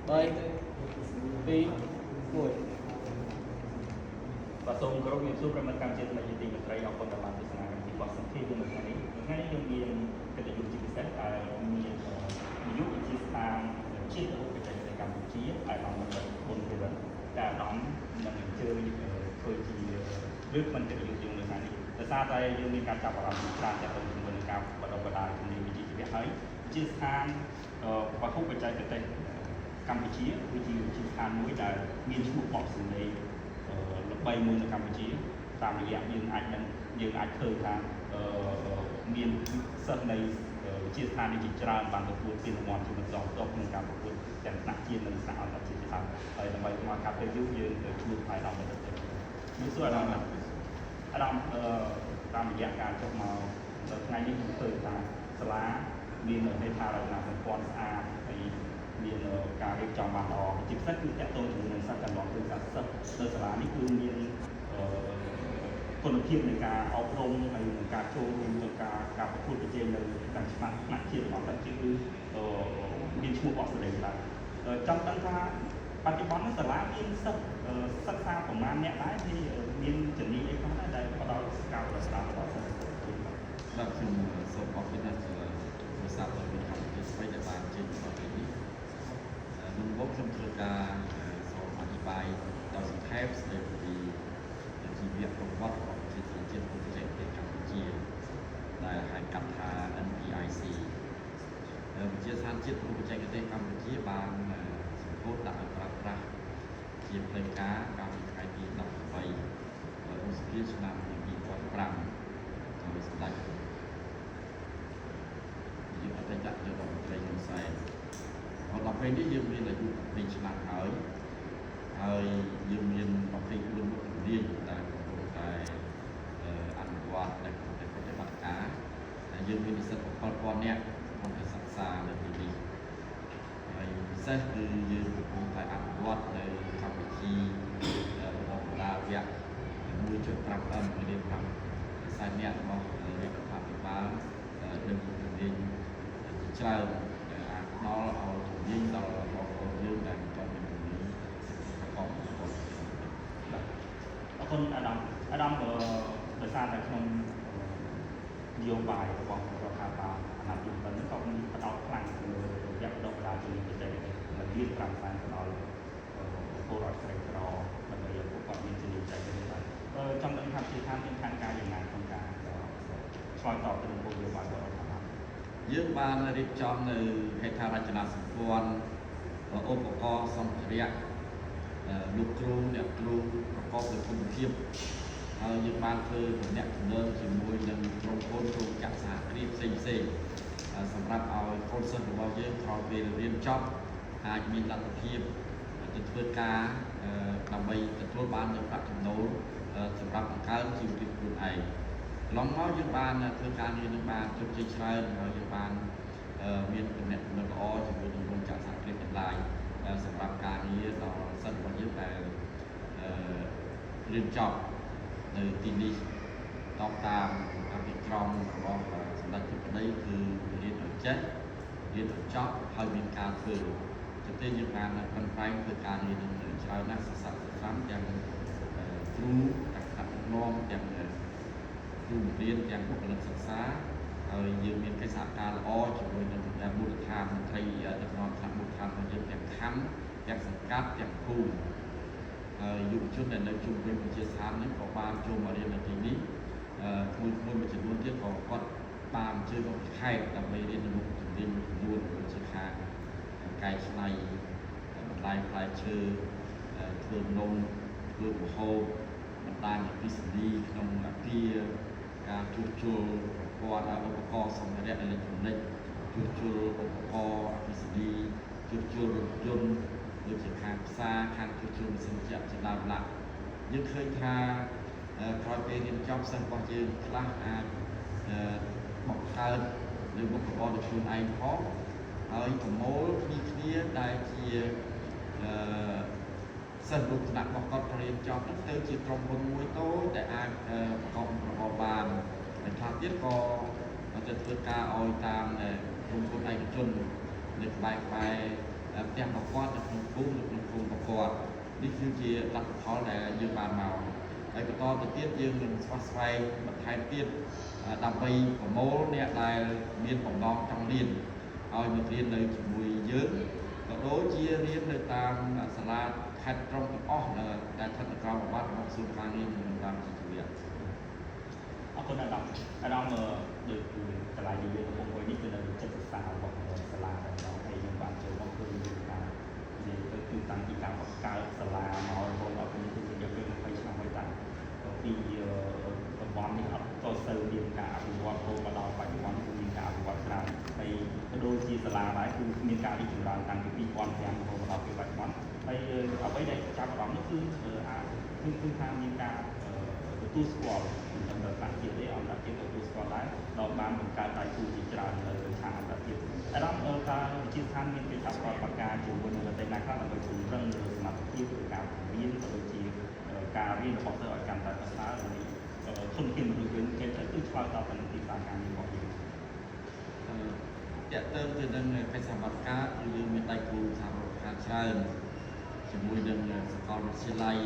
3 2 1 បាទសូមគោរពជំរាបសួរប្រិយមិត្តកម្ពុជាថ្មីជាទីមេត្រីអរគុណដែលបានទស្សនាកម្មវិធីរបស់សង្ឃាយើងនៅថ្ងៃនេះថ្ងៃនេះយើងមានកិត្តិយសជាពិសេសដែលមាននាយកវិទ្យាស្ថានជាតិពហុបច្ចេកទេសកម្ពុជាឯកឧត្តមបណ្ឌិតប៊ុនភិរិនដែលឧត្តមនឹងអញ្ជើញធ្វើជាឬមិនកិត្តិយសយើងនៅថ្ងៃនេះដោយសារតែយើងមានការចាប់អារម្មណ៍ច្រើនទាក់ទងជាមួយនឹងការបណ្ដុះបណ្ដាលជំនាញវិជ្ជាជីវៈហើយវិទ្យាស្ថានពហុបច្ចេកទេសកម្ពុជាគឺជាវិទ្យាស្ថានមួយដែលមានឈ្មោះបកសម្លេង ល្បីមួយនៅកម្ពុជាតាមរយៈយើងអាចនឹងយើងអាចឃើញថាអឺមានសិស្សនៃវិទ្យាស្ថាននេះជាច្រើនបានទទួលពានរង្វាន់ជាបន្តបន្ទាប់ក្នុងការប្រកួតទាំងថ្នាក់ជាតិនិងថ្នាក់អន្តរជាតិជាដើមហើយដើម្បីកុំឲ្យខាតពេលយូរយើងទៅជួបឯកឧត្តមទៅជំរាបសួរឯកឧត្តមឯកឧត្តមអឺតាមរយៈការចុះមកនៅថ្ងៃនេះខ្ញុំឃើញថាសាលាមានហេដ្ឋារចនាសម្ព័ន្ធស្អាតហើយមានការរៀបចំបានល្អជាពិសេសគឺទាក់ទងជាមួយនឹងសិស្សកន្លងគឺថាសិស្សនៅសាលានេះគឺមានអឺគុណភាពនៃការអប់រំហើយនឹងការចូលរួមក្នុងការការប្រកួតប្រជែងនៅទាំងថ្នាក់ថ្នាក់ជាតិរបស់អន្តរជាតិគឺមានឈ្មោះបោះសេរីច្រើនចង់ដឹងថាបច្ចុប្បន្ននេះសាលាមានសិស្សសិក្សាប្រមាណអ្នកដែរហើយមានជំនាញអីខ្លះដែរដែលផ្ដល់ការប្រសើរដល់សិស្សបាទ បាទខ្ញុំសូមអរគុណណាស់ទូរស័ព្ទរបស់កម្ពុជាស្វ័យដែលបានជើញមកទីនេះមុនមកខ្ញុំធ្វើការសូមអធិប្បាយដោយសង្ខេបស្ដីពីជីវប្រវត្តិរបស់ប្រជាជាតិបច្ចេកទេសកម្ពុជាដែលហៅកាត់ថា NPIC វិទ្យាស្ថានជាតិបច្ចេកទេសកម្ពុជាបានសម្ពោធដាក់ឲ្យប្រើប្រាស់ជាផ្លូវការកាលពីថ្ងៃទី18ឧសភាឆ្នាំ2005ដោយសម្ដេចនាយកអតីតនាយករដ្ឋមន្ត្រីហ៊ុនសែនដល់ពេលនេះយើងមានអាយុ20ឆ្នាំហើយហើយយើងមាន24មុខជំនាញដែលកំពុងតែអនុវត្តដែលកំពុងតែប្រតិបត្តិការហើយយើងមាននិស្សិត7000នាក់កំពុងតែសិក្សានៅទីនេះហើយពិសេសគឺយើងកំពុងតែអនុវត្តនៅកម្មវិធីបណ្ដុះបណ្ដាលវគ្គ 1.5M រៀន5សែននាក់របស់រាជរដ្ឋាភិបាលនិងជំនាញជាច្រើនដែលអាចផ្ដល់ឲ្យជំនាញដល់បងប្អូនយើងដែលមិនទាន់មានជំនាញប្រកបរបរ បាទអរគុណអាដាមអាដាមអឺដោយសារតែក្នុងនយោបាយរបស់រដ្ឋាភិបាលអាណត្តិទី7នេះក៏មានផ្ដោតខ្លាំងទៅលើរយៈបណ្ដុះបណ្ដាលជំនាញបច្ចេកទេសមួយលាន5សែនទៅដល់ពលរដ្ឋក្រីក្រដើម្បីឲ្យពួកគាត់មានជំនាញបច្ចេកទេសបាទចង់ដឹងថាជាថាមានផែនការយ៉ាងណាក្នុងការឆ្លើយតបទៅនឹងគោលនយោបាយរបស់រដ្ឋាភិបាល យើងបានរៀបចំនៅហេដ្ឋារចនាសម្ព័ន្ធឧបករណ៍សម្ភារៈលោកគ្រូអ្នកគ្រូប្រកបដោយគុណភាពហើយយើងបានធ្វើទំនាក់ទំនងជាមួយនឹងក្រុមហ៊ុនរោងចក្រសហគ្រាសផ្សេងផ្សេងសម្រាប់ឲ្យកូនសិស្សរបស់យើងក្រោយពេលរៀនចប់អាចមានលទ្ធភាពទៅធ្វើការដើម្បីទទួលបាននូវប្រាក់ចំណូលសម្រាប់បង្កើនជីវភាពខ្លួនឯងកន្លងមកយើងបានធ្វើការងារនឹងបានជោគជ័យច្រើនហើយយើងបានមានទំនាក់ទំនងល្អជាមួយនឹងរោងចក្រសហគ្រាសទាំងឡាយសម្រាប់ការងារដល់សិស្សរបស់យើងដែលរៀនចប់នៅទីនេះតបតាមអភិក្រមរបស់សម្ដេចធិបតីគឺរៀនឲ្យចេះរៀនឲ្យចប់ហើយមានការធ្វើចឹងទេយើងបានប្រឹងប្រែងធ្វើការងារនឹងច្រើនណាស់សរស័កសកម្មទាំងគ្រូទាំងថ្នាក់ដឹកនាំទាំងគ្រូបង្រៀនទាំងបុគ្គលិកសិក្សាហើយយើងមានកិច្ចសហការល្អជាមួយនឹងមូលដ្ឋានមន្ត្រីដឹកនាំថ្នាក់មូលដ្ឋានរបស់យើងទាំងខណ្ឌទាំងសង្កាត់ទាំងភូមិហើយយុវជនដែលនៅជុំវិញវិទ្យាស្ថាននេះក៏បានចូលមករៀននៅទីនេះក្មួយៗមួយចំនួនទៀតក៏គាត់បានអញ្ជើញមកពីខេត្តដើម្បីរៀននៅមុខជំនាញមួយចំនួនដូចជាខាងកែច្នៃបន្លែផ្លែឈើធ្វើនំធ្វើម្ហូបបណ្ដាញអគ្គិសនីក្នុងអគារការជួសជុលប្រព័ន្ធឧបករណ៍សម្ភារៈអេឡិចត្រូនិកជួសជុលឧបករណ៍អគ្គិសនីជួសជុលរថយន្តដូចជាខាងផ្សារខាងជួសជុលម៉ាស៊ីនត្រជាក់ជាដើមឡាក់យើងឃើញថាក្រោយពេលរៀនចប់សិស្សរបស់យើងខ្លះអាចបង្កើតនៅមុខរបរដោយខ្លួនឯងផងហើយប្រមូលគ្នាគ្នាដែលជាអឺសិស្សរូបថ្នាក់របស់គាត់រៀនចប់ហ្នឹងទៅជាក្រុមហ៊ុនមួយតូចដែលអាចប្រកបរបរបានហើយខ្លះទៀតក៏ទៅធ្វើការឲ្យតាមក្រុមហ៊ុនឯកជននៅក្បែរក្បែរ ផ្ទះរបស់គាត់នៅក្នុងភូមិនៅក្នុងភូមិរបស់គាត់នេះគឺជាលទ្ធផលដែលយើងបានមកហើយបន្តទៅទៀតយើងនឹងស្វះស្វែងបន្ថែមទៀតដើម្បីប្រមូលអ្នកដែលមានបំណងចង់រៀនឲ្យមករៀននៅជាមួយយើងក៏ដូចជារៀននៅតាមសាលាខេត្តក្រុងទាំងអស់ដែលស្ថិតនៅក្រោមប្រវត្តិរបស់ក្រសួងការងារនិងបណ្ដុះវិជ្ជាជីវៈ អរគុណអាដាមអាដាមដូចគឺកន្លែងដែលយើងកំពុងអង្គុយនេះគឺនៅចិត្តសាស្ត្ររបស់សាលាតែម្ដងហើយយើងបានចូលមកឃើញមានការនិយាយទៅគឺតាំងពីការបង្កើតសាលាមករហូតដល់ពេលនេះគឺរយៈពេល20ឆ្នាំហើយតាំងពីតំបន់នេះអត់ក៏សូវមានការអភិវឌ្ឍរហូតមកដល់បច្ចុប្បន្នគឺមានការអភិវឌ្ឍច្រើនហើយក៏ដូចជាសាលាដែរគឺមានការរីកចម្រើនតាំងពី2005រហូតមកដល់ពេលបច្ចុប្បន្នហើយអ្វីដែលចាប់អារម្មណ៍នោះគឺអាចគឺថាមានការទទួលស្គាល់មិនត្រឹមតែថ្នាក់ជាតិទេអន្តរជាតិទទួលស្គាល់ដែរដល់បានបង្កើតដៃគូជាច្រើននៅឆាកអន្តរជាតិអារម្មណ៍តើវិទ្យាស្ថានមានកិច្ចសហប្រតិបត្តិការជាមួយនឹងប្រទេសណាខ្លះដើម្បីពង្រឹងលើសមត្ថភាពក្នុងការបង្រៀនក៏ដូចជាការរៀនរបស់សិស្សឲ្យកាន់តែប្រសើរដើម្បីធនធានមនុស្សយើងចេញទៅគឺឆ្លើយតបទៅនឹងទីផ្សារការងាររបស់យើង តកតើទៅនឹងកិច្ចសហប្រតិបត្តិការគឺយើងមានដៃគូសហប្រតិបត្តិការច្រើនជាមួយនឹងសាកលវិទ្យាល័យ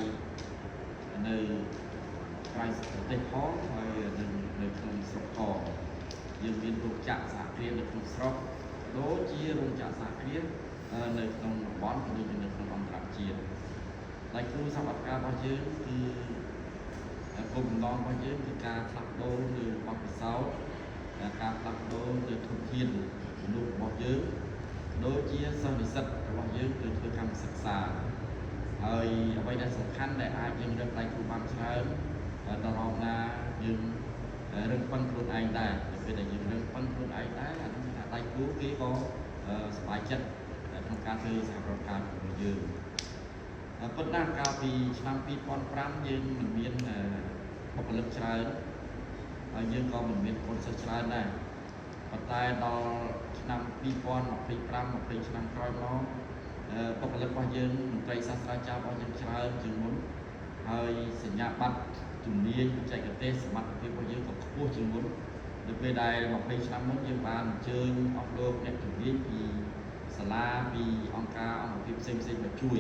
នៅក្រៅប្រទេសផងហើយនឹងនៅក្នុងស្រុកផងយើងមានរោងចក្រសហគ្រាសនៅក្នុងស្រុកដូចជារោងចក្រសហគ្រាសនៅក្នុងតំបន់ក៏ដូចជានៅក្នុងអន្តរជាតិដៃគូសហប្រតិបត្តិការរបស់យើងគឺគោលបំណងរបស់យើងគឺការផ្លាស់ប្ដូរនៅបទពិសោធន៍ការផ្លាស់ប្ដូរនៅធនធានមនុស្សរបស់យើងដូចជាសិស្សនិស្សិតរបស់យើងគឺធ្វើកម្មសិក្សាហើយអ្វីដែលសំខាន់ដែលអាចយើងរឹកដៃគូបានច្រើនដល់រងណាយើងរឹងប៉ឹងខ្លួនឯងដែរទៅពេលដែលយើងរឹងប៉ឹងខ្លួនឯងដែរអានោះថាដៃគូគេក៏សប្បាយចិត្តក្នុងការធ្វើសហប្រតិបត្តិការជាមួយយើងប៉ុន្តែកាលពីឆ្នាំ2005យើងមិនមានបុគ្គលិកច្រើនហើយយើងក៏មិនមានកូនសិស្សច្រើនដែរប៉ុន្តែដល់ឆ្នាំ2025 20ឆ្នាំក្រោយមកបុគ្គលិករបស់យើងមន្ត្រីសាស្ត្រាចារ្យរបស់យើងច្រើនជាងមុនហើយសញ្ញាបត្រជំនាញបច្ចេកទេសសមត្ថភាពរបស់យើងក៏ខ្ពស់ជាងមុននៅពេលដែល20ឆ្នាំមុនយើងបានអញ្ជើញអស់លោកអ្នកជំនាញពីសាលាពីអង្គការអង្គភាពផ្សេងៗមកជួយ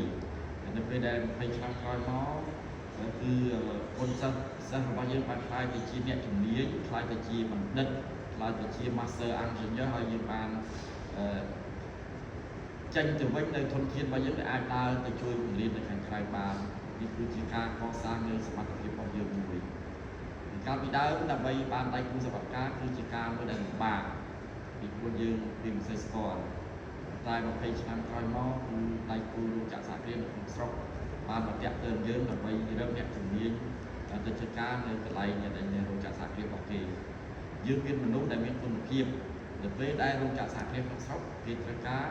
នៅពេលដែល20ឆ្នាំក្រោយមកគឺកូនសិស្សសិស្សរបស់យើងបានក្លាយទៅជាអ្នកជំនាញក្លាយទៅជាបណ្ឌិតក្លាយទៅជា Master Engineer ហើយយើងបានអឺចេញទៅវិញនៅធនធានរបស់យើងដែលអាចដើរទៅជួយបង្រៀននៅខាងក្រៅបាននេះគឺជាការកសាងនៅសមត្ថភាពរបស់យើងមួយកាលពីដើមដើម្បីបានដៃគូសហការគឺជាការមួយដែលលំបាកពីព្រោះយើងពីមិនសូវស្គាល់តែ20ឆ្នាំក្រោយមកគឺដៃគូរោងចក្រសហគ្រាសនៅក្នុងស្រុកបានមកតាក់ទងយើងដើម្បីរឹបអ្នកជំនាញទៅធ្វើការនៅកន្លែងដែលរោងចក្រសហគ្រាសរបស់គេយើងមានមនុស្សដែលមានគុណភាពនៅពេលដែលរោងចក្រសហគ្រាសក្នុងស្រុកគេត្រូវការ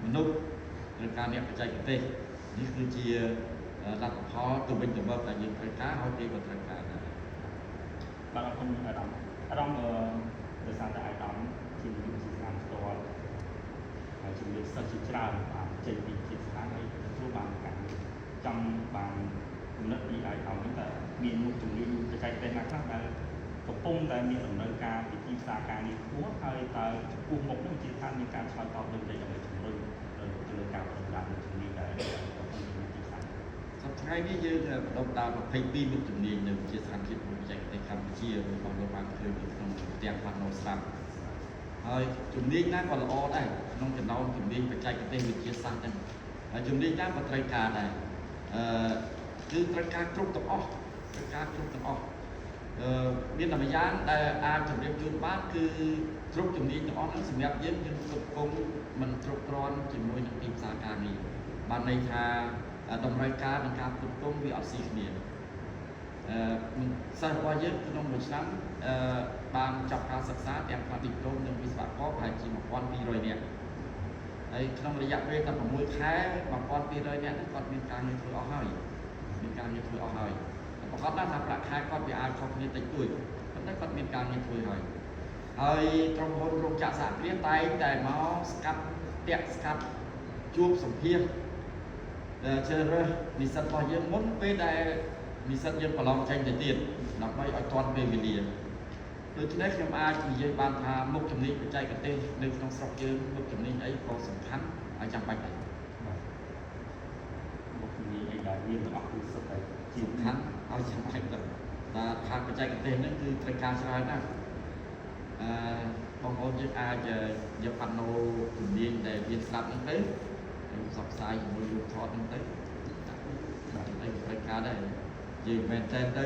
មនុស្សត្រូវការអ្នកបច្ចេកទេសនេះគឺជាលទ្ធផលទៅវិញទៅមកដែលយើងត្រូវការហើយគេក៏ត្រូវការដែរ បាទអរគុណអាដាមអាដាមដោយសារតែអាដាមជានាយកវិទ្យាស្ថានផ្ទាល់ហើយជំនាញសិស្សជាច្រើនបានចេញពីវិទ្យាស្ថានហើយទទួលបានការចង់បានគំនិតពីអាដាមវិញតើមានមុខជំនាញបច្ចេកទេសណាខ្លះដែលកំពុងតែមានតម្រូវការពីទីផ្សារការងារខ្ពស់ហើយតើចំពោះមុខនោះវិទ្យាស្ថានមានការឆ្លើយតបដូចម្តេចដើម្បីជំរុញទៅលើការបណ្ដុះបណ្ដាលជំនាញដែលកំពុងមានទីផ្សារ សប្តាហ៍នេះយើងបណ្ដុះបណ្ដាល22មុខជំនាញនៅវិទ្យាស្ថានជាតិបច្ចេកទេសកម្ពុជារបស់លោកបានឃើញនៅក្នុងផ្ទាំងផាណូស្រាប់ហើយជំនាញណាក៏ល្អដែរក្នុងចំណោមជំនាញបច្ចេកទេសវិទ្យាសាស្ត្រហ្នឹងហើយជំនាញណាក៏ត្រូវការដែរអឺគឺត្រូវការគ្រប់ទាំងអស់ត្រូវការគ្រប់ទាំងអស់អឺមានតែម្យ៉ាងដែលអាចជម្រាបជូនបានគឺគ្រប់ជំនាញទាំងអស់ហ្នឹងសម្រាប់យើងយើងគ្រប់គ្រងមិនគ្រប់គ្រាន់ជាមួយនឹងទីផ្សារការងារបានន័យថាតម្រូវការនិងការគ្រប់គ្រងវាអត់ស៊ីគ្នាអឺសិស្សរបស់យើងក្នុងមួយឆ្នាំអឺបានចប់ការសិក្សាទាំងថ្នាក់ឌីប្លូមនិងវិស្វករប្រហែលជា1200នាក់ហើយក្នុងរយៈពេលតែ6ខែ1200នាក់ហ្នឹងគាត់មានការងារធ្វើអស់ហើយមានការងារធ្វើអស់ហើយប្រកបណាស់ថាប្រាក់ខែគាត់វាអាចខុសគ្នាតិចតួចប៉ុន្តែគាត់មានការងារធ្វើហើយហើយក្រុមហ៊ុនរោងចក្រសហគ្រាសតែងតែមកស្កាត់តាក់ស្កាត់ជួបសម្ភាសជ្រើសរើសនិស្សិតរបស់យើងមុនពេលដែលនិស្សិតយើងប្រឡងចេញទៅទៀតដើម្បីឲ្យទាន់ពេលវេលា ដូច្នេះខ្ញុំអាចនិយាយបានថាមុខជំនាញបច្ចេកទេសនៅក្នុងស្រុកយើងមុខជំនាញអីក៏សំខាន់ហើយចាំបាច់ដែរ បាទមុខជំនាញអីដែលមានទាំងអស់គឺសុទ្ធតែជា សំខាន់ហើយចាំបាច់ដែរតែខាងបច្ចេកទេសហ្នឹងគឺត្រូវការច្រើនណាស់អឺបងប្អូនយើងអាចយកប៉ាណូជំនាញដែលមានស្រាប់ហ្នឹងទៅហើយផ្សព្វផ្សាយជាមួយរូបថតហ្នឹងទៅដាក់អីក៏ត្រូវការដែរនិយាយមែនតើទៅ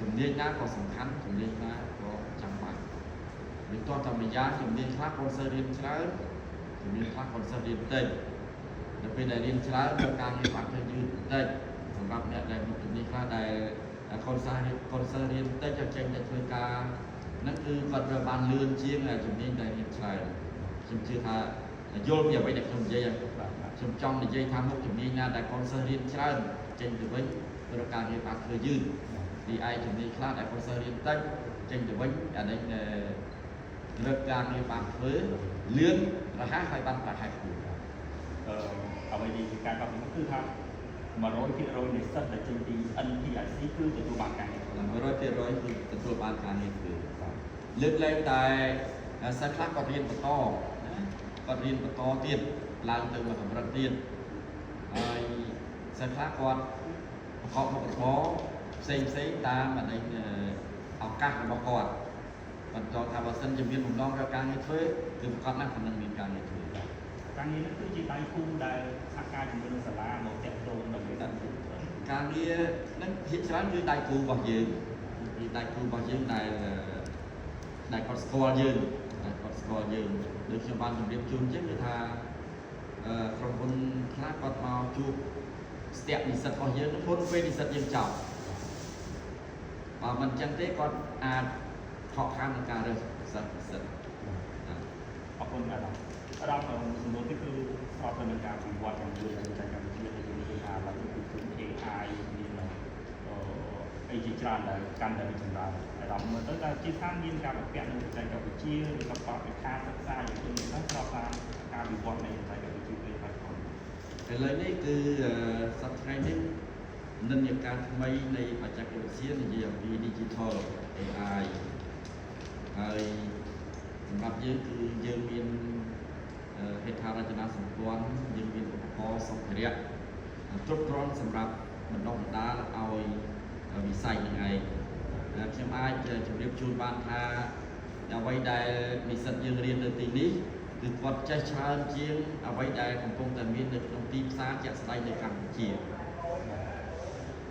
ជំនាញណាក៏សំខាន់ជំនាញណាក៏ចាំបាច់វាតោះតែម្យ៉ាងជំនាញខ្លះគាត់សូវរៀនច្រើនជំនាញខ្លះគាត់សូវរៀនតិចដល់ពេលដែលរៀនច្រើនទៅការងារបានធ្វើយឺតបន្តិចសម្រាប់អ្នកដែលមុខជំនាញខ្លះដែលកូនសិស្សកូនសិស្សរៀនតិចឲ្យចេញតែធ្វើការហ្នឹងគឺគាត់ត្រូវបានលឿនជាងជំនាញដែលរៀនច្រើនខ្ញុំជឿថាយល់ពីអ្វីដែលខ្ញុំនិយាយហើយ បាទបាទ ខ្ញុំចង់និយាយថាមុខជំនាញណាដែលកូនសិស្សរៀនច្រើនចេញទៅវិញព្រោះការងារបានធ្វើយឺតរីឯជំនាញខ្លះដែលកូនសិស្សរៀនតិចចេញទៅវិញអានេះរឹកការងារបានធ្វើលឿនរហ័សហើយបានប្រាក់ខែខ្ពស់ អឺអ្វីដែលជាការកត់សម្គាល់គឺថា100%នៃសិស្សដែលចេញពី NPIC គឺទទួលបានការងារ 100%គឺទទួលបានការងារធ្វើលើកលែងតែសិស្សខ្លះគាត់រៀនបន្តណាគាត់រៀនបន្តទៀតឡើងទៅមួយកម្រិតទៀតហើយសិស្សខ្លះគាត់ប្រកបមុខរបរផ្សេងផ្សេងៗតាមអានេះឱកាសរបស់គាត់បន្តថាបើសិនជាមានបំណងរកការងារធ្វើគឺប្រកាសណាស់គាត់នឹងមានការងារធ្វើ ការងារនេះគឺជាដៃគូដែលសហការជាមួយនឹងសាលាមកតាក់ទងដើម្បីដាក់ទៅ ការងារហ្នឹងភាគច្រើនគឺដៃគូរបស់យើងគឺដៃគូរបស់យើងដែលដែលគាត់ស្គាល់យើងដែលគាត់ស្គាល់យើងដូចខ្ញុំបានជម្រាបជូនអញ្ចឹងគឺថាអឺក្រុមហ៊ុនខ្លះគាត់មកជួបស្ទាក់និស្សិតរបស់យើងហ្នឹងមុនពេលនិស្សិតយើងចប់បើមិនអញ្ចឹងទេគាត់អាចខកខានក្នុងការរើសសិស្សនិស្សិតណា អរគុណអាដាមអាដាមសំណួរនេះគឺស្របទៅនឹងការវិវត្តយ៉ាងលឿននៃបច្ចេកវិទ្យាដែលយើងនិយាយថាឡើយគឺគឺ AI មានអឺអីជាច្រើនដែលកាន់តែរីកចម្រើនអាដាមមើលទៅតើជាស្ថានមានការបំពាក់នឹងបច្ចេកវិទ្យាឬក៏បរិក្ខារសិក្សាយ៉ាងដូចនេះស្របតាមការវិវត្តនៃបច្ចេកវិទ្យាពេលបច្ចុប្បន្ន ឥឡូវនេះគឺសប្តាហ៍ថ្ងៃនេះនិន្នាការថ្មីនៃបច្ចេកវិទ្យានិយាយអំពី Digital AI ហើយសម្រាប់យើងគឺយើងមានហេដ្ឋារចនាសម្ព័ន្ធយើងមានឧបករណ៍សម្ភារៈគ្រប់គ្រាន់សម្រាប់បណ្ដុះបណ្ដាលឲ្យវិស័យនឹងឯងខ្ញុំអាចជម្រាបជូនបានថាអ្វីដែលនិស្សិតយើងរៀននៅទីនេះគឺគាត់ចេះច្រើនជាងអ្វីដែលកំពុងតែមាននៅក្នុងទីផ្សារជាក់ស្ដែងនៅកម្ពុជា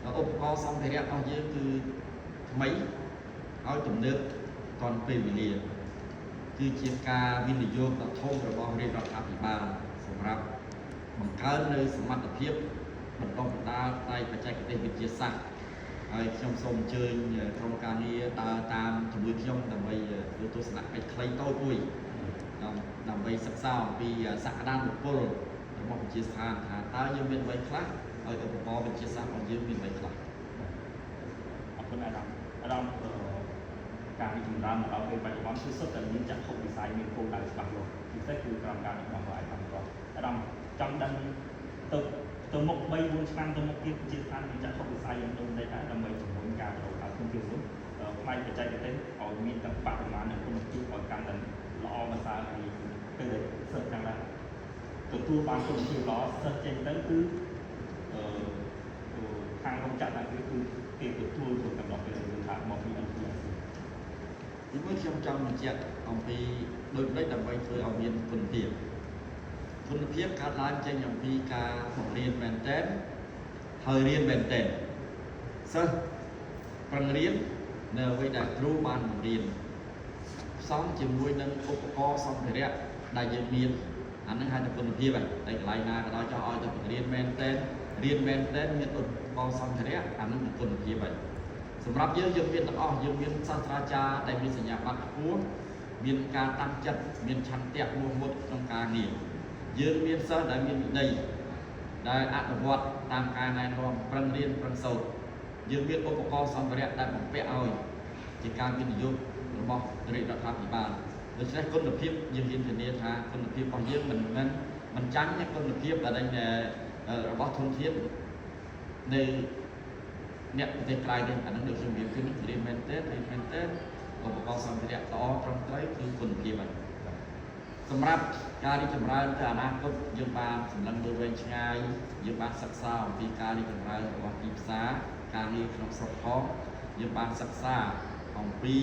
ឧបករណ៍សម្ភារៈរបស់យើងគឺថ្មីហើយទំនើបទាន់ពេលវេលាគឺជាការវិនិយោគដ៏ធំរបស់រាជរដ្ឋាភិបាលសម្រាប់បង្កើននៅសមត្ថភាពបណ្ដុះបណ្ដាលផ្នែកបច្ចេកទេសវិទ្យាសាស្ត្រហើយខ្ញុំសូមអញ្ជើញក្រុមការងារដើរតាមជាមួយខ្ញុំដើម្បីធ្វើទស្សនកិច្ចខ្លីតូចមួយដើម្បីសិក្សាអំពីសក្តានុពលរបស់វិទ្យាស្ថានថាតើយើងមានអ្វីខ្លះហើយឧបករណ៍វិទ្យាសាស្ត្ររបស់យើងមានអ្វីខ្លះ អរគុណអាដាមអាដាមការរីកចម្រើនមកដល់ពេលបច្ចុប្បន្នគឺសុទ្ធតែមានចក្ខុវិស័យមានគោលដៅច្បាស់លាស់ពិសេសគឺក្រោមការដឹកនាំរបស់ឯកឧត្តមអាដាមចង់ដឹងទៅទៅមុខ3 4ឆ្នាំទៅមុខទៀតជាស្ថានមានចក្ខុវិស័យយ៉ាងដូចម្តេចដែរដើម្បីជំរុញការបណ្ដុះបណ្ដាលធនធានមនុស្សផ្នែកបច្ចេកទេសឲ្យមានទាំងបរិមាណនិងគុណភាពឲ្យកាន់តែល្អប្រសើរពីពេលដែលសិស្សទាំងឡាយទទួលបានគុណភាពល្អសិស្សចេញទៅគឺអឺខាងរោងចក្រតែគឺគេទទួលយកកំណត់ពេលយើងថាមកពី NPIC ទីមួយខ្ញុំចង់បញ្ជាក់អំពីដូចម្តេចដើម្បីធ្វើឲ្យមានគុណភាពគុណភាពកើតឡើងចេញអំពីការបង្រៀនមែនទែនហើយរៀនមែនទែនសិស្សប្រឹងរៀននៅអ្វីដែលគ្រូបានបង្រៀនផ្សំជាមួយនឹងឧបករណ៍សម្ភារៈដែលយើងមានអានឹងហៅថាគុណភាពហើយតែកន្លែងណាក៏ដោយចង់ឲ្យទៅបង្រៀនមែនទែនរៀនមែនទែនមានឧបករណ៍សម្ភារៈអានឹងគឺគុណភាពហើយសម្រាប់យើងយើងមានទាំងអស់យើងមានសាស្ត្រាចារ្យដែលមានសញ្ញាបត្រខ្ពស់មានការតាំងចិត្តមានឆន្ទៈមោះមុតក្នុងការងារយើងមានសិស្សដែលមានវិន័យដែលអនុវត្តតាមការណែនាំប្រឹងរៀនប្រឹងសូត្រយើងមានឧបករណ៍សម្ភារៈដែលបំពាក់ឲ្យជាការវិនិយោគរបស់រាជរដ្ឋាភិបាលដូច្នេះគុណភាពយើងហ៊ានធានាថាគុណភាពរបស់យើងមិនមែនមិនចាញ់គុណភាពដែលរបស់ធនធាននៅអ្នកប្រទេសក្រៅទេអានឹងដូចខ្ញុំនិយាយគឺរៀនមែនទេរៀនមែនទេ ឧបករណ៍សម្ភារៈល្អត្រឹមត្រូវគឺគុណភាពហើយសម្រាប់ការរីកចម្រើនទៅអនាគតយើងបានសម្លឹងមើលវែងឆ្ងាយយើងបានសិក្សាអំពីការរីកចម្រើនរបស់ទីផ្សារការងារក្នុងស្រុកផងយើងបានសិក្សាអំពី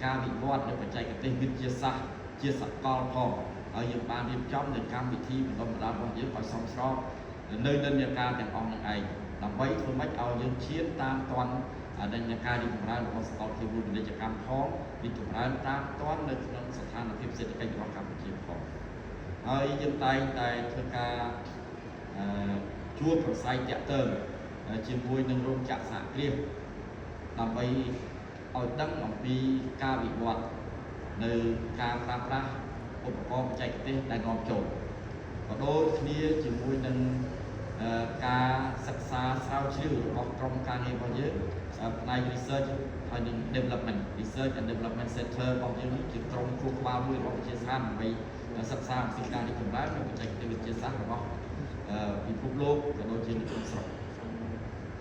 ការវិវត្តនៃបច្ចេកទេសវិទ្យាសាស្ត្រជាសកលផងហើយយើងបានរៀបចំនៅកម្មវិធីបណ្ដុះបណ្ដាលរបស់យើងឲ្យសមស្របនៅនិន្នាការទាំងអស់នឹងឯងដើម្បីធ្វើម៉េចឲ្យយើងឈានតាមទាន់និន្នាការរីកចម្រើនរបស់សកលភាវូបពាណិជ្ជកម្មផងរីកចម្រើនតាមទាន់នៅក្នុងស្ថានភាពសេដ្ឋកិច្ចរបស់កម្ពុជាផងហើយយើងតែងតែធ្វើការអឺជួបប្រស័យតាក់ទងជាមួយនឹងរោងចក្រសហគ្រាសដើម្បីឲ្យដឹងអំពីការវិវត្តនៅការប្រើប្រាស់ឧបករណ៍បច្ចេកទេសដែលនាំចូលក៏ដូចគ្នាជាមួយនឹងការសិក្សាស្រាវជ្រាវរបស់ក្រុមការងាររបស់យើងផ្នែក research ហើយនឹង development research and development center របស់យើងនេះជាក្រុមខួរក្បាលមួយរបស់វិទ្យាស្ថានដើម្បីសិក្សាអំពីការរីកចម្រើននិងបច្ចេកទេសវិទ្យាសាស្ត្ររបស់ពិភពលោកក៏ដូចជានៅក្នុងស្រុក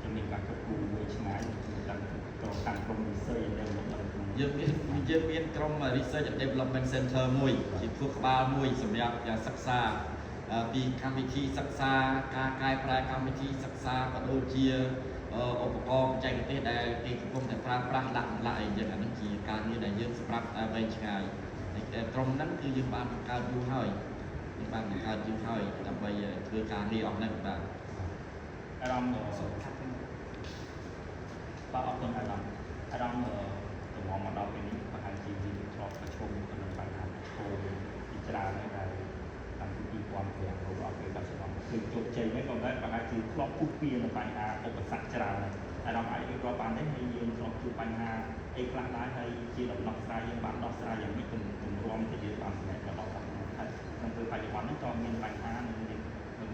ជំនាញការគិតគូរវែងឆ្ងាយតាមក្រុមតាមក្រុម research and development ក្នុង យើងមានក្រុម Research and Development Center មួយជាខួរក្បាលមួយសម្រាប់ការសិក្សាពីកម្មវិធីសិក្សាការកែប្រែកម្មវិធីសិក្សាក៏ដូចជាឧបករណ៍បច្ចេកទេសដែលគេកំពុងតែប្រើប្រាស់លាក់លាក់អីចឹងអាហ្នឹងជាការងារដែលយើងសម្រាប់វែងឆ្ងាយហើយក្រុមហ្នឹងគឺយើងបានបង្កើតយូរហើយយើងបានបង្កើតយូរហើយដើម្បីធ្វើការងារអស់ហ្នឹងបាទ អារម្មណ៍បាទអរគុណអារម្មណ៍អារម្មណ៍តំងមកដល់ពេលនេះប្រហែលជាយើងធ្លាប់ប្រឈមទៅនឹងបញ្ហាប្រឈមជាច្រើនហើយដែលតាំងពី2005រហូតដល់ពេលបច្ចុប្បន្នគឺជោគជ័យហ្នឹងក៏តែប្រហែលជាធ្លាប់ពុះពៀនឹងបញ្ហាឧបសគ្គច្រើនហើយអារម្មណ៍អាចរៀបរាប់បានទេហើយយើងធ្លាប់ជួបបញ្ហាអីខ្លះដែរហើយជាដំណោះស្រាយយើងបានដោះស្រាយយ៉ាងម៉េចទម្រាំទៅយើងបានសម្រេចដល់ដល់ហើយក្នុងពេលបច្ចុប្បន្ននេះក៏មានបញ្ហានិងមាន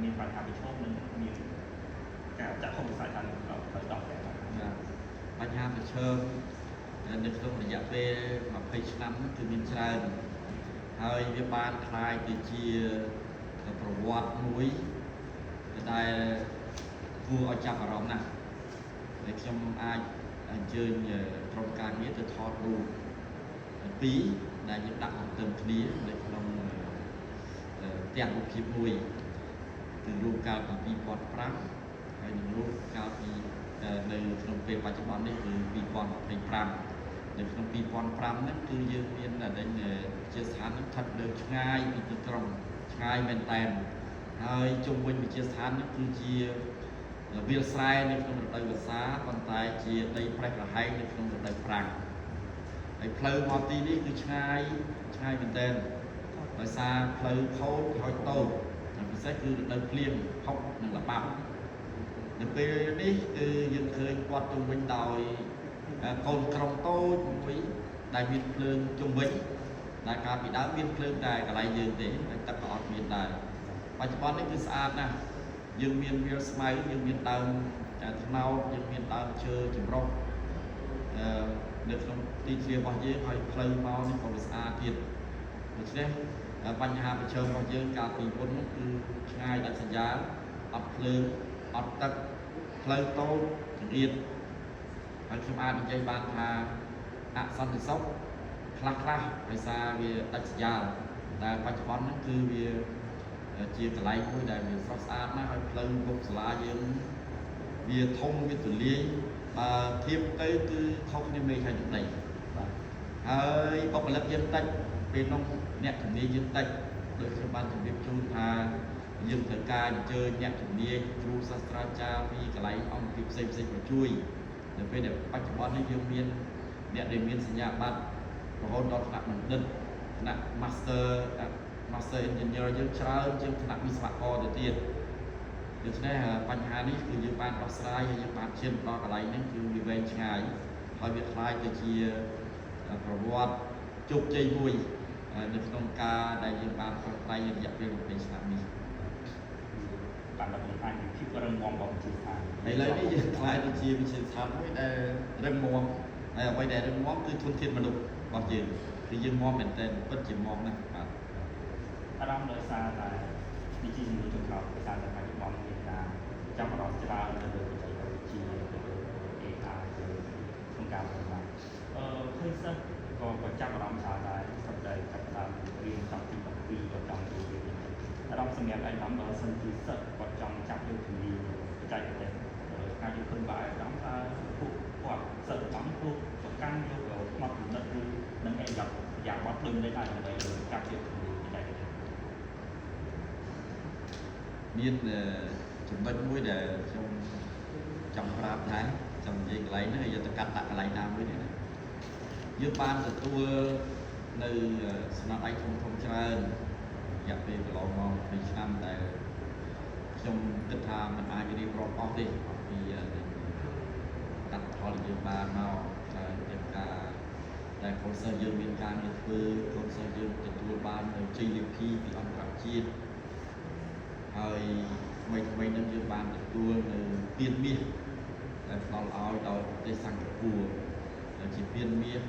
មានបញ្ហាប្រឈមនិងមានការចាក់ខុសវិស័យថានឹងត្រូវដោះស្រាយ បាទបញ្ហាប្រឈមនៅក្នុងរយៈពេល20ឆ្នាំហ្នឹងគឺមានច្រើនហើយវាបានក្លាយទៅជាប្រវត្តិមួយដែលគួរឲ្យចាប់អារម្មណ៍ណាស់ហើយខ្ញុំអាចអញ្ជើញក្រុមការងារទៅថតរូបពីរដែលយើងដាក់ទន្ទឹមគ្នានៅក្នុងផ្ទះរូបភាពមួយគឺរូបកាលពី2005ហើយនឹងរូបកាលពីនៅក្នុងពេលបច្ចុប្បន្ននេះគឺ2025នៅក្នុង2005ហ្នឹងគឺយើងមានតែជាស្ថានហ្នឹងស្ថិតនៅឆ្ងាយពីទីក្រុងឆ្ងាយមែនតែនហើយជុំវិញវិទ្យាស្ថាននេះគឺជាវាលស្រែនៅក្នុងរដូវវស្សាប៉ុន្តែជាដីប្រេះប្រហែងនៅក្នុងរដូវប្រាំងហើយផ្លូវមកទីនេះគឺឆ្ងាយឆ្ងាយមែនតែនដោយសារផ្លូវខូចហើយតូចហើយពិសេសគឺរដូវភ្លៀងហុកនិងល្បាប់នៅពេលនេះគឺយើងឃើញគាត់ជុំវិញដោយកូនក្រុងតូចមួយដែលមានភ្លើងជុំវិញដែលកាលពីដើមមានភ្លើងតែកន្លែងយើងទេហើយទឹកក៏អត់មានដែរបច្ចុប្បន្ននេះគឺស្អាតណាស់យើងមានវាលស្មៅយើងមានដើមត្នោតយើងមានដើមឈើចម្រុះអឺនៅក្នុងទីធ្លារបស់យើងហើយផ្លូវមកនេះក៏វាស្អាតទៀតដូច្នេះបញ្ហាប្រឈមរបស់យើងកាលពីមុននោះគឺឆ្ងាយដាច់សញ្ញាអត់ភ្លើងអត់ទឹកផ្លូវតូចចង្អៀតហើយខ្ញុំអាចនិយាយបានថាអសន្តិសុខខ្លះខ្លះដោយសារវាដាច់សញ្ញាតែបច្ចុប្បន្នហ្នឹងគឺវាជាកន្លែងមួយដែលវាស្រស់ស្អាតណាស់ហើយផ្លូវមុខសាលាយើងវាធំវាទូលាយបើធៀបទៅគឺខុសគ្នាមេឃហើយនឹងដី បាទ ហើយបុគ្គលិកយើងតិចពេលនោះអ្នកជំនាញយើងតិចដូចខ្ញុំបានជម្រាបជូនថាយើងត្រូវការអញ្ជើញអ្នកជំនាញគ្រូសាស្ត្រាចារ្យពីកន្លែងអង្គភាពផ្សេងផ្សេងៗមកជួយនៅពេលដែលបច្ចុប្បន្ននេះយើងមានអ្នកដែលមានសញ្ញាបត្ររហូតដល់ថ្នាក់បណ្ឌិតថ្នាក់ Master Engineer យើងច្រើនជាងថ្នាក់វិស្វករទៅទៀតដូច្នេះបញ្ហានេះគឺយើងបានដោះស្រាយហើយយើងបានឈានដល់កន្លែងហ្នឹងគឺវាវែងឆ្ងាយហើយវាក្លាយទៅជាប្រវត្តិជោគជ័យមួយនៅក្នុងការដែលយើងបានប្រឹងប្រែងរយៈពេល20ឆ្នាំនេះ បានដល់បង្ហាញពីភាពរឹងមាំរបស់វិទ្យាស្ថាន ឥឡូវនេះយើងក្លាយទៅជាវិទ្យាស្ថានមួយដែលរឹងមាំហើយអ្វីដែលរឹងមាំគឺធនធានមនុស្សរបស់យើងគឺយើងមាំមែនទែនពិតជាមាំណាស់បាទ អារម្មណ៍ដោយសារតែនេះជាជំនួយចុងក្រោយដោយសារតែបច្ចុប្បន្នមានការចាប់អារម្មណ៍ច្រើនទៅលើបច្ចេកវិទ្យាទៅលើ AI ទៅក្នុងការបង្កើតឃើញសិស្សក៏ សម្រាប់ឯកឧត្តមបើសិនជាសិស្សគាត់ចង់ចាប់យកជំនាញបច្ចេកទេសការយល់ឃើញរបស់ឯកឧត្តមថាពួកគាត់សិស្សទាំងអស់នេះពួកប្រកាន់យកផ្នត់គំនិតឬនិងអេយ៉ាប់យ៉ាបត់ដូចម្តេចដែរដើម្បីចាប់យកជំនាញបច្ចេកទេស មានចំណុចមួយដែលខ្ញុំចង់ប្រាប់ដែរចង់និយាយកន្លែងហ្នឹងយកទៅកាត់ដាក់កន្លែងណាមួយនេះណាយើងបានទទួលនៅស្នាដៃធំធំច្រើនរយៈពេលកន្លងមក2ឆ្នាំដែលខ្ញុំគិតថាมันអាចរៀបរាប់អស់ទេអំពីលទ្ធផលដែលយើងបានមកច្រើនទាំងការដែលកូនសិស្សយើងមានការងារធ្វើកូនសិស្សយើងទទួលបាននៅជ័យលាភីពីអន្តរជាតិហើយថ្មីថ្មីនឹងយើងបានទទួលនៅពានមាសដែលផ្ដល់ឲ្យដោយប្រទេសសិង្ហបុរីដែលជាពានមាស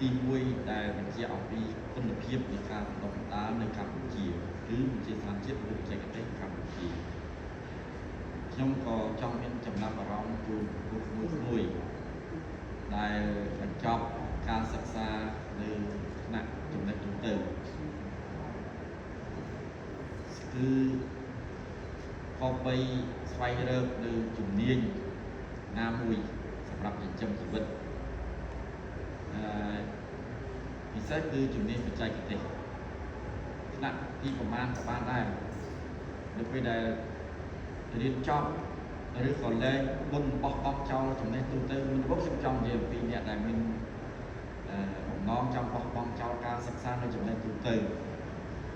ទី1ដែលបញ្ជាក់អំពីគុណភាពនៃការបណ្ដុះបណ្ដាលនៅកម្ពុជាគឺវិទ្យាស្ថានជាតិវិទ្យាបច្ចេកទេសកម្ពុជាខ្ញុំក៏ចង់មានចំណាប់អារម្មណ៍ជូនពួកក្មួយៗដែលបញ្ចប់ការសិក្សានៅថ្នាក់ចំណេះទូទៅគឺគប្បីស្វែងរកនៅជំនាញណាមួយសម្រាប់ចិញ្ចឹមជីវិតអឺពិសេសគឺជំនាញបច្ចេកទេសថ្នាក់ទីប្រមាណក៏បានដែរនៅពេលដែលរៀនចប់ឬក៏លែងបុណ្យបោះបង់ចោលចំណេះទូទៅមុនដំបូងខ្ញុំចង់និយាយអំពីអ្នកដែលមានបំណងចង់បោះបង់ចោលការសិក្សានៅចំណេះទូទៅ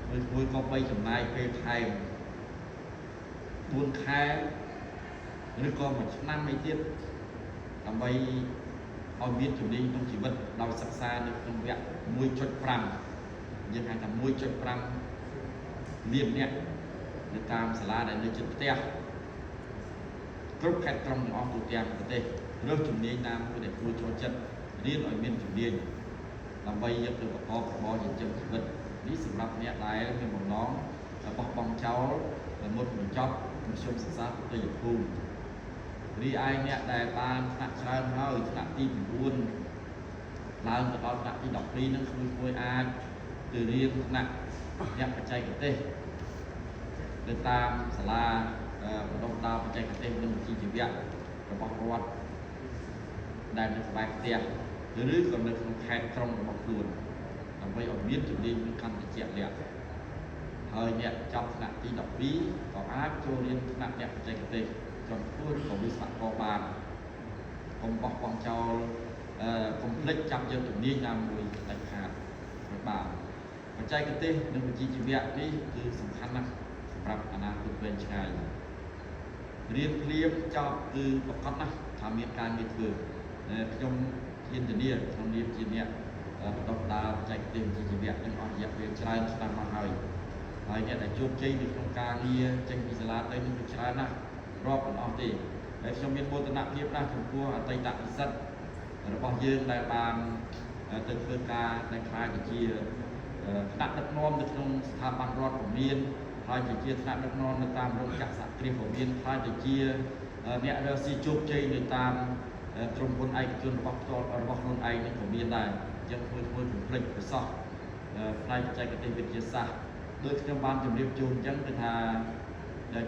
មួយមួយក៏បីចំណាយពេលថែម4ខែឬក៏មួយឆ្នាំអីទៀតដើម្បីឲ្យមានជំនាញក្នុងជីវិតដោយសិក្សានៅក្នុងវគ្គ1.5យើងហៅថា1.5លានអ្នកនៅតាមសាលាដែលនៅជិតផ្ទះគ្រប់ខេត្តក្រុងទាំងអស់ទូទាំងប្រទេសរើសជំនាញណាមួយដែលគួរចូលចិត្តរៀនឲ្យមានជំនាញដើម្បីយកទៅប្រកបរបរចិញ្ចឹមជីវិតនេះសម្រាប់អ្នកដែលមានបំណងបោះបង់ចោលមុនបញ្ចប់មធ្យមសិក្សាទុតិយភូមិរីឯអ្នកដែលបានថ្នាក់ច្រើនហើយថ្នាក់ទី9ឡើងទៅដល់ថ្នាក់ទី12ហ្នឹងក្មួយៗអាចទៅរៀនថ្នាក់អ្នកបច្ចេកទេសនៅតាមសាលាបណ្ដុះបណ្ដាលបច្ចេកទេសនិងវិជ្ជាជីវៈរបស់រដ្ឋដែលនៅក្បែរផ្ទះឬក៏នៅក្នុងខេត្តក្រុងរបស់ខ្លួនដើម្បីឲ្យមានជំនាញមួយកាន់តែជាក់លាក់ហើយអ្នកចប់ថ្នាក់ទី12ក៏អាចចូលរៀនថ្នាក់អ្នកបច្ចេកទេសជាន់ខ្ពស់ឬក៏វិស្វករបានកុំបោះបង់ចោលកុំភ្លេចចាប់យកជំនាញណាមួយដាច់ខាតឲ្យបានបច្ចេកទេសនិងវិជ្ជាជីវៈនេះគឺសំខាន់ណាស់សម្រាប់អនាគតវែងឆ្ងាយរៀនភ្លាមចប់គឺប្រកបណាស់ថាមានការងារធ្វើខ្ញុំហ៊ានធានាក្នុងនាមជាអ្នកបណ្ដុះបណ្ដាលបច្ចេកទេសវិជ្ជាជីវៈនឹងអស់រយៈពេលច្រើនឆ្នាំមកហើយហើយអ្នកដែលជោគជ័យនៅក្នុងការងារចេញពីសាលាទៅនឹងគឺច្រើនណាស់រាប់មិនអស់ទេហើយខ្ញុំមានមោទនភាពណាស់ចំពោះអតីតនិស្សិតរបស់យើងដែលបានទៅធ្វើការដែលខ្លាយទៅជាថ្នាក់ដឹកនាំនៅក្នុងស្ថាប័នរដ្ឋក៏មានហើយជាថ្នាក់ដឹកនាំនៅតាមរោងចក្រសហគ្រាសក៏មានហើយទៅជាអ្នករកស៊ីជោគជ័យនៅតាមក្រុមហ៊ុនឯកជនរបស់ផ្ទាល់របស់ខ្លួនឯងនេះក៏មានដែរអញ្ចឹងធ្វើធ្វើកុំភ្លេចប្រសោះផ្នែកបច្ចេកទេសវិទ្យាសាស្ត្រដូចខ្ញុំបានជម្រាបជូនអញ្ចឹងគឺថា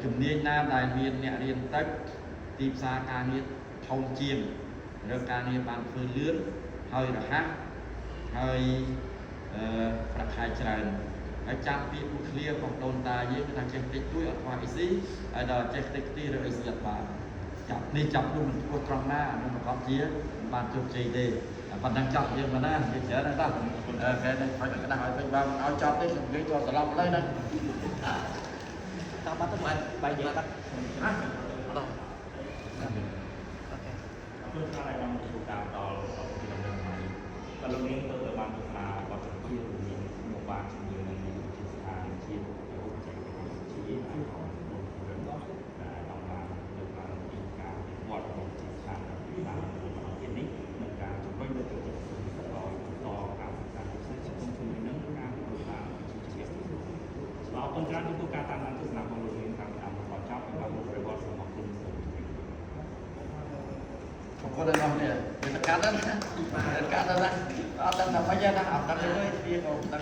ជំនាញណាដែលមានអ្នករៀនតិចទីផ្សារការងារធំជាងឬការងារបានធ្វើលឿនហើយរហ័សហើយប្រាក់ខែច្រើនហើយចាំពាក្យមួយឃ្លារបស់ដូនតាយើងគឺថាចេះតិចតួចអត់ខ្វះអីស៊ីហើយដល់ចេះតិចខ្ទីឬអីស៊ីអត់បានចាប់នេះចាប់នោះមិនធ្វើត្រង់ណាអានោះប្រកបជាមិនបានជោគជ័យទេប៉ុណ្ណឹងចប់យើងមកណានិយាយច្រើនណាស់តាគេនេះឲ្យក្តាស់ឲ្យពេញបើមិនឲ្យចប់ទេខ្ញុំនិយាយចូលត្រឡប់ឡើយណា តបាត់ទៅបាយបាយនិយាយបាត់ បាទ OK អរគុណច្រើនដែលបានជួបការដល់ពីដំណឹងថ្មីបាទលោកនាងទៅបានទស្សនាបទសម្ភាសន៍រវាងខ្ញុំបាទជាមួយនឹងនាយកវិទ្យាស្ថានជាតិបច្ចេកទេសវិទ្យានិងលោករដ្ឋដែលបានលើកឡើងពីការវិវត្តរបស់វិទ្យាស្ថានតាមប្រទេសនេះនិងការជំរុញលើកទឹកចិត្តសិស្សឲ្យបន្តការសិក្សាពិសេសជាមួយនឹងការទទួលបានវិជ្ជាជីវៈបាទអរគុណច្រើនចំពោះការតាមដានទស្សនារបស់លោកនាងតាមតាមដល់ចប់បាទលោកប្រវត្តិសូមអរគុណសូមជម្រាបលា អរគុណដល់អ្នកនេះវាតកាត់ណាកាត់ណាអត់ដឹងថាម៉េចណាអត់ដឹងទេវាក៏